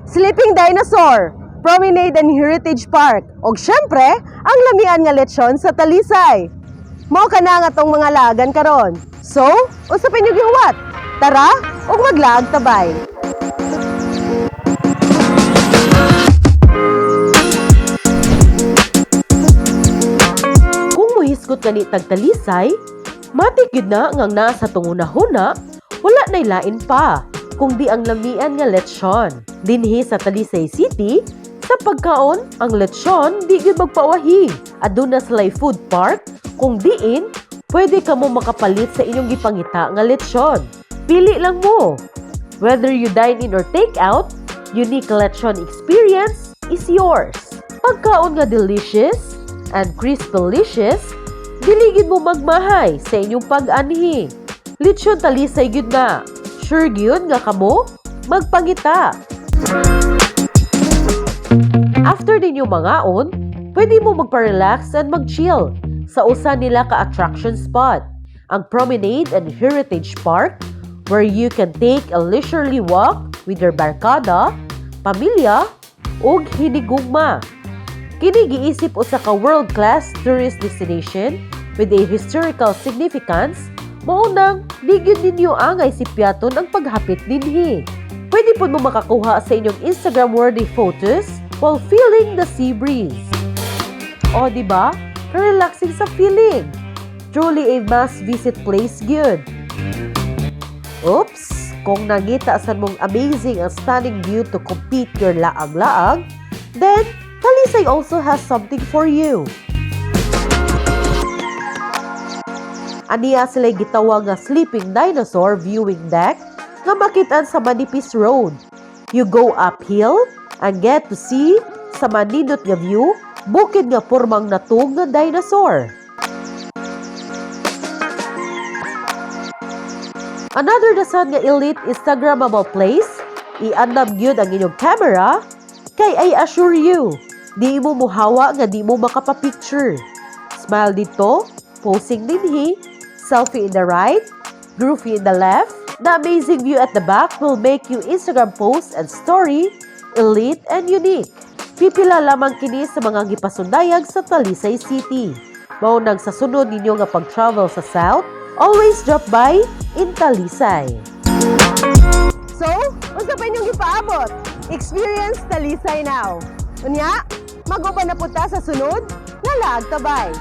Sleeping Dinosaur, Promenade and Heritage Park, ug syempre, ang lamian nga lechon sa Talisay. Mao kana nga atong mga laagan karon. So, unsa pa inyong gihuwat? Tara, ug maglaag tabay. Kung muhisgot ka ni tag Talisay, matik gyud na nga ang naa sa tunguna-huna, wala na'y lain pa, kung di ang lamian nga lechon. Dinhi sa Talisay City, sa pagkaon, ang lechon di gyud magpawahi. Aduna sila'y food park, kung diin, pwede ka mo makapalit sa inyong gipangita nga lechon. Pili lang mo. Whether you dine in or take out, unique lechon experience is yours. Pagkaon nga delicious and crispylicious, dili gyud mo magmahay sa inyong pag-anhi. Lechon Talisay gyud na. Sure gyud nga kamo magpangita. After ninyo mangaon, pwede mo magpa-relax and mag-chill sa usa nila ka attraction spot, ang Promenade and Heritage Park, where you can take a leisurely walk with your barkada, pamilya, ug hinigugma. Kini giisip usa ka world-class tourist destination with a historical significance, mao nang di gyud ninyo angay sipyaton ang paghapit dinhi. Pwede pud mo makakuha sa inyong Instagram-worthy photos while feeling the sea breeze. O, di ba? Relaxing sa feeling. Truly a must-visit place gyud. Oops! Kung nangita sad mong amazing and stunning view to complete your laag-laag, then Talisay also has something for you. Aniya sila gitawag nga Sleeping Dinosaur Viewing Deck nga makitaan sa Manipis Road. You go uphill and get to see sa manindot nga view, bukid nga pormang natog nga dinosaur. Another dasan nga elite Instagrammable place, iandam gyud ang inyong camera kay I assure you, di mo muhawa nga di mo makapa-picture. Smile dito, posing dinhi, selfie in the right, groovy in the left. The amazing view at the back will make you Instagram post and story elite and unique. Pipila lamang kini sa mga gipasundayag sa Talisay City. Mao nang sa sunod ninyo nga pag-travel sa South, always drop by in Talisay. So, unsa pa inyong gipaabot? Experience Talisay now. Unya, mag-uban na punta sa sunod nga Laag Tabay.